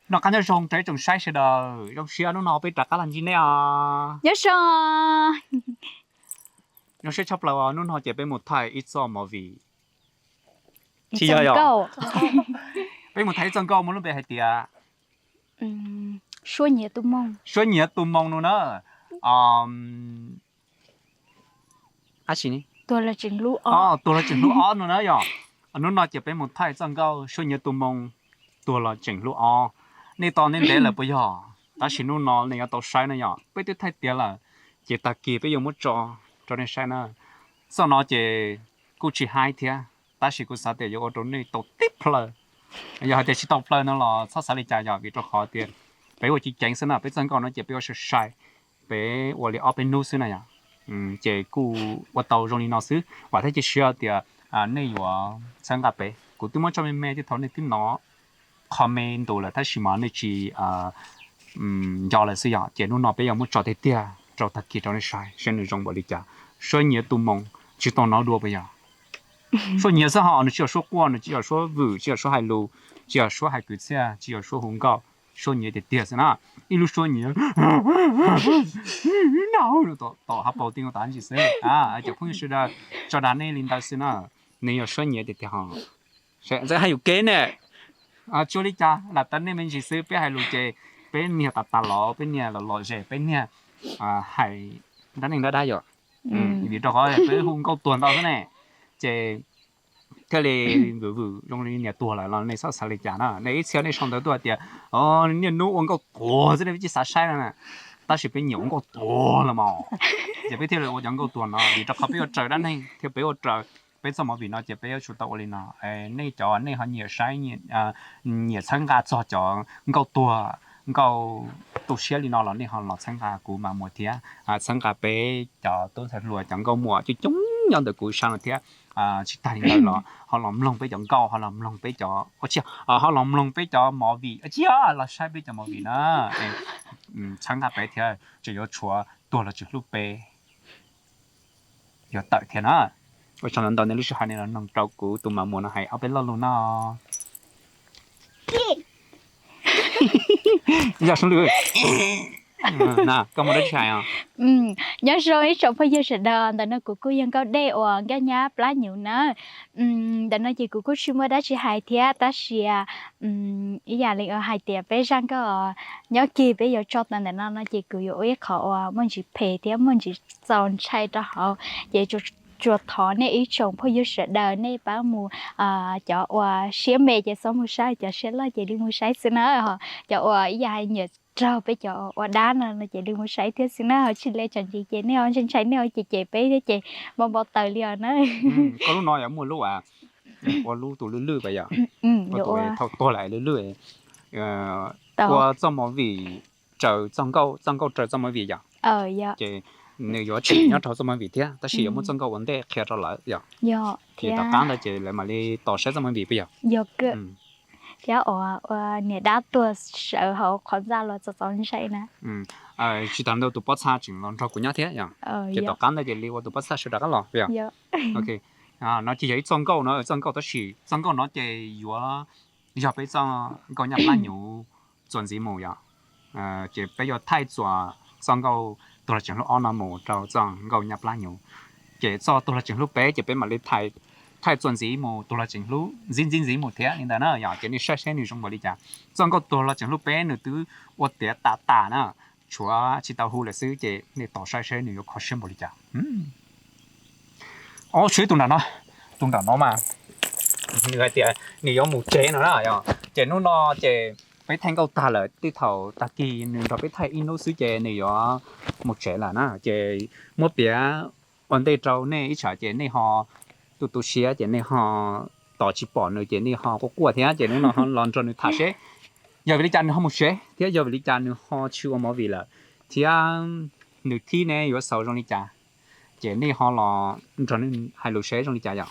Noj qab nyob zoo rau ib tsoom saib sawv daws, zoo siab hnub no peb rov qab los ntsib nej os. Nyob zoo. Zoo siab tshaj plaws os, hnub no ces peb mus thaij ib txoj movie. Tsis yog, yog, peb mus thaij ib txoj nkauj muaj lub npe hais tias Suab nyiav tus moo no na. Tuag los tseem hlub ob no na yog. Hnub no ces peb mus thaij txoj nkauj Suab nyiav tus moo, tuag los tseem hlub ob. Nej tos ntev ntev lawm puas yog? Tab sis hnub no nej yuav tau saib na yog, peb twb thaij tiav lawm, ces tag kis peb yuav muab tso rau nej saib na. Txoj no ces kuj tsis haib thiab, tab sis kuv xav tias yuav ua rau nej tau tib plaws. Yog hais tias tsis tau plaws no los txhob xav li cas yog, vim rau qhov tias peb ua ceev ceev xwb na, peb txoj nkauj no ces peb ua sai sai, peb ua li ob peb hnub xwb na yog. Ces kuj ua tau zoo li no xwb, vam thiab cia siab tias nej yuav txhawb nqa peb. Kuv twb muab tso me me tej thaum nej twb hnov qho me ntu lawm tab sis mas nej tsis nco lawm xwb yog. Ces hnub no peb yuav muab tso tiag tiag rau tag kis rau nej saib seb nws zoo npaum li cas. Suab nyiav tus moo, tsis tau hnov dua puas yog? Suab nyiav xwb ho, nws tsis yog suab quaj, nws tsis yog suab vwm, tsis yog suab hais lus, tsis yog suab hais kwv txhiaj, tsis yog suab hu nkauj. Suab nyiav tiag tiag xwb na, ib lub suab nyiav tom hav paus ti tas ntsis xwb. Cov phooj ywg sawv daws, tso dag nej li ntawd xwb na, nws yog suab nyiav tiag tiag ho. Hais yuam kev ne, tsuas li cas lam tas nej me ntsis xwb, peb hais lus ces peb niag tas tas los, peb niag los lom zem, peb niag hais dab neeg dab dab yom. Vim rau qhov peb hu nkauj tuag ntau xwb ne, ces thiaj li vwm vwm zoo li niag tuag lawm los nej txhob xav li cas na. Nej ib txhia nej sau ntawv tuaj tias niaj hnub ua nkauj tuag xwb, nej tsis xav saib no na. Tab sis peb nyiam ua nkauj tuag los mas, ces peb thiaj li ua cov nkauj tuag no, vim rau qhov peb ua raws dab neeg thiab peb ua raws peb txoj movie no ces peb yuav tsum tau ua li no. Nej cov nej ho nyiam saib, nyiam txhawb nqa txog cov nkauj tuag, nkauj tu siab li no los nej ho los txhawb nqa kuv Mas Muas thiab, txhawb nqa peb cov tub ntxhais hluas cov nkauj muam coob coob nyob ntawm kuv sab no thiab. Tsis tas li ntawd los ho los mloog peb cov nkauj, ho los mloog peb cov, ua tsis, ho los mloog peb cov movie, ua tsis, los saib peb cov movie na. Txhawb nqa peb thiab, tseem yuav tshuav Tuag Los Tseem Hlub Peb yuav tawm thiab na. Ua tsaug ntau ntau nej lub sij hawm nej los mloog rau kuv tus Mas Muas no hais ob peb lo lus no. Yog Suab Lwm, koj muaj dab tsi hais os? Nyob zoo ib tsoom phooj ywg sawv daws, ntawm no kuv kuj yog Nkauj Dej uas Nkauj Nyab Plab Nyuv na. Ntawm no ces kuv kuj tsis muaj dab tsi hais thiab, tab sis ib yam li uas hais tias peb zaj nkauj nyob kis peb yuav tso tawm ntawm no no ces kuv yuav ua ib qho uas muaj ntsis phem thiab muaj ntsis txaus ntshai rau hauv, ces tsuas thov nej ib tsoom phooj ywg sawv daws nej pab mus, cov uas siab me ces txhob mus saib, cov siab loj ces li mus saib xwb na. Cov uas ib yam hais nyiam raug peb cov ua dab no no ces li mus saib thiab xwb na, ho tsis li tseem ntsis ces nej ho ntshai ntshai nej ho cem cem peb thiab ces npau npau taws li os na. Koj lub no yuav muaj lub, ua lub tus lwj lwj pas yom, ua tus thaum tuag lawm lwj lwj, ua txoj movie raws txoj nkauj, txoj nkauj raws txoj movie yom. Ces nws yuav tseem nyob rau txoj movie thiab tab sis yuav muaj txoj nkauj ua ntej qhia rau lawv yom. Ces tom qab ntawd ces lawv mam li tos saib txoj movie puas yog? Thiab ua niam dab tuag sawv hauv qhov ntxa los txaus txaus ntshai na. Tsis tas ntau tus pob txha tseem los nrog kuv nyob thiab yom. Ces tom qab ntawd ces li ua tus pob txha sawv rov qab los puas yog? No ces yog ib txoj nkauj no, txoj nkauj tab sis txoj nkauj no ces yuav yog peb txoj nkauj Nyab Plab Nyuv txuas ntxiv mus yom. Ces peb yuav thaij txuas txoj nkauj Tuag Los Tseem Hlub Ob no mus rau txoj nkauj Nyab Plab Nyuv. Ces txoj Tuag Los Tseem Hlub Peb ces peb mam li thaij txuas ntxiv mus, Tuag Los Tseem Hlub ntxiv ntxiv ntxiv mus thiab li ntawd na yom. Ces nej saib seb nws zoo npaum li cas. Txoj nkauj Tuag Los Tseem Hlub Peb nws twb ua tiav tas tas na, tshuav tsis tau hu lawm xwb ces nej tos saib seb nws yuav kho siab npaum li cas. Ob, tshuav ib tus nram no, tus nram no mas nws hais tias nws yuav mus tsev no na yom. Ces hnub no ces peb thaij nkauj tag lawm, tej thaum tag kis nws nrog peb thaij ib hnub xwb ces nws yuav mus tsev lawm na. Ces muab piav ua ntej rau nej ib tsam ces nej ho tu tu siab ces nej ho tos tsis pom nws ces nej ho quaj quaj thiab, ces hnub no ho los nrog nws tham seb yog vim li cas nws ho mus tsev thiab yog vim li cas nws ho tsis ua movie lawm thiab nws thib ne yuav xaus zoo li cas. Ces nej ho los nrog nws hais lus seb zoo li cas yom.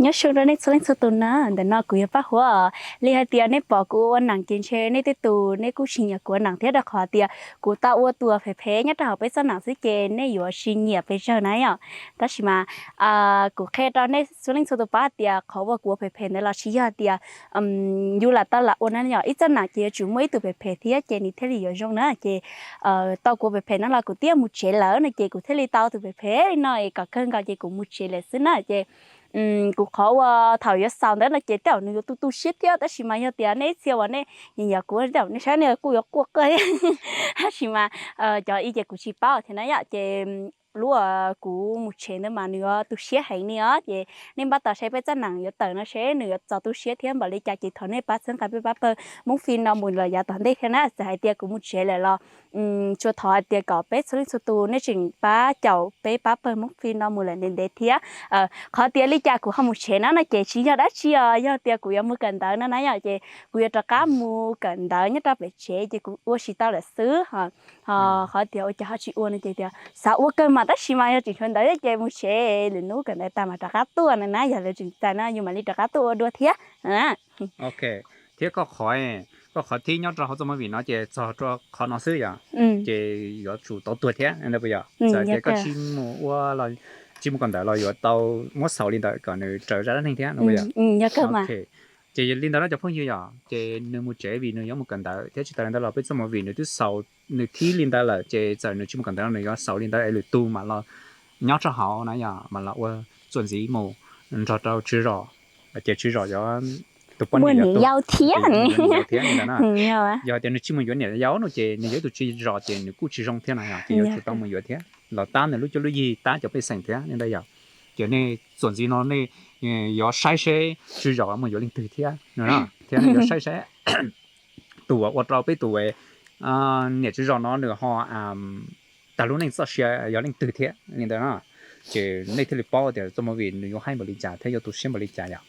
Nyob zoo rau nej txhua leej txhua tus na, ntawm no kuv yog Paj Huab. Li hais tias nej pom kuv ua neem ces ntshe nej tej tus nej kuj tsis nyiam kuv ua neem thiab, rau qhov tias kuv tau ua tus phem phem nyob rau hauv peb txoj neem xwb ces nej yuav tsis nyiam pes tsawg na yom. Tab sis mas kuv qhia rau nej txhua leej txhua tus paub hais tias qhov uas kuv ua phem phem ntawd los tsis yog tias yus lam tau lam ua na yom. Ib txoj neem ces yuav tsum muaj ib tug phem phem thiab ces nws thiaj li yuav zoo na. Ces tau kuv phem phem no los kuv twb mus tsev lawm no ces kuv thiaj li tau tus phem phem li no es kom kawg nkaus ces kuv mus tsev lawm xwb na. Ces kuv qhov uas thaum yuav xaus ntawd no ces tej zaum nws yuav tu tu siab thiab, tab sis mas yog tias nej ib txhia uas nej nyiam nyiam kuv tej zaum nej saib nej kuj yuav quaj quaj thiab. Tab sis mas cov ib ces kuv tsis paub thiab na yom. Ces lub uas kuv mus tsev ntawd mas nws yuav tu siab heev li os. Ces nej npaj tos saib peb txoj neem yuav tawm no seb nws yuav txaus tu siab thiab npaum li cas ces thov nej pab txhawb nqa peb pab pawg Hmoob Film no mus lawm yav tom ntej thiab na. Txawm hais tias kuv mus tsev lawm los tsuas thov hais tias kom peb txhua leej txhua tus nej tseem pab caum peb pab pawg Hmoob Film no mus lawm ntev ntev thiab. Qhov tias li cas kuv ho mus tsev na no ces tsis yog dab tsi os, yog tias kuv yuav mus kawm ntawv no na yom, ces kuv yuav rov qab mus kawm ntawv nyob rau pem tsev ces kuv ua tsis tau lawm xwb. Ho qhov tias ua cas ho tsis ua no ces tias xav ua kawg mas tab sis mas yog tseem tshuav ntawv ces mus tsev, lwm hnub kawm ntawv tas mas rov qab tuaj no na, yog lawv tseem txais no yus mam li rov qab tuaj ua dua thiab. Thiab koj qhov, koj qhov thib nyob rau hauv txoj movie no ces txog rau qhov no xwb yom, ces yuav tsum tau tuag thiab ntag puas yog? Txawm tias koj tsis mus ua, tsis mus kawm ntawv los yuav tau muab xaus li ntawd kom nws raws zaj dab neeg thiab no puas yog? Ces li ntawd no cov phooj ywg yom, ces nws mus tsev vim nws yuav mus kawm ntawv thiab tsis tas li ntawd los peb txoj movie nws twb xaus, nws thib li ntawd lawm ces txawm nws tsis mus kawm ntawv los nws yuav xaus li ntawd es lwm tus mam los nyob rau hauv na yom, mam los ua txuas ntxiv mus nrog rau tswv zos, ces tswv zos yuav, tus poj niam yuav tuag thiab thiab li ntawd na. Yog tias nws tsis mus yuav niam yau no ces nws yuav ib tug tswv zos ces nws kuj tsis zoo thiab na yom, ces yuav tsum tau mus yuav thiab los tab nws lub cuab lub yig tab cov pej xeem thiab li ntawd yom. Ces nej txuas ntxiv no nej yuav saib seb tswv zos mus yuav leej twg thiab no, thiab nej yuav saib seb tus uas ua rau peb tus niam tswv zos no nws ho tag lub neej txoj sia yog leej twg thiab li ntawd na. Ces nej thiaj li paub tias txoj movie nws yuav haib npaum li cas thiab yuav tu siab npaum li cas yom.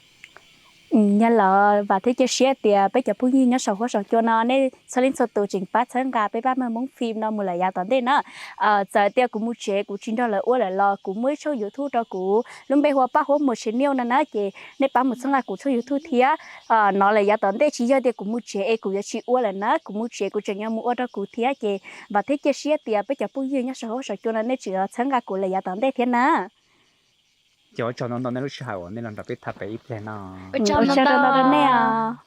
Yog lawm, vam thiab cia siab tias peb cov phooj ywg nyob saum huab saum cua no nej txhua leej txhua tus tseem pab txhawb nqa peb pab pawg Hmoob Film no mus lawm yav tom ntej na. Txawm tias kuv mus tsev kuv tsis nrog lawv ua lawm los kuv muaj ib tshooj YouTube rau kuv lub npe hu ua Paj Huab Mus Channel no na, ces nej pab mus txhawb nqa kuv tshooj YouTube thiab. No lawm yav tom ntej tsis yog tias kuv mus tsev es kuv yuav tsis ua lawm na, kuv mus tsev kuv tseem yuav mus ua rau kuv thiab. Ces vam thiab cia siab tias peb cov phooj ywg nyob saum huab saum cua no nej tseem txhawb nqa kuv lawm yav tom ntej thiab na. Ces ua tsaug ntau ntau nej lub sij hawm uas nej los nrog peb tham pem ib pliag no. Ua tsaug ntau ntau rau nej os.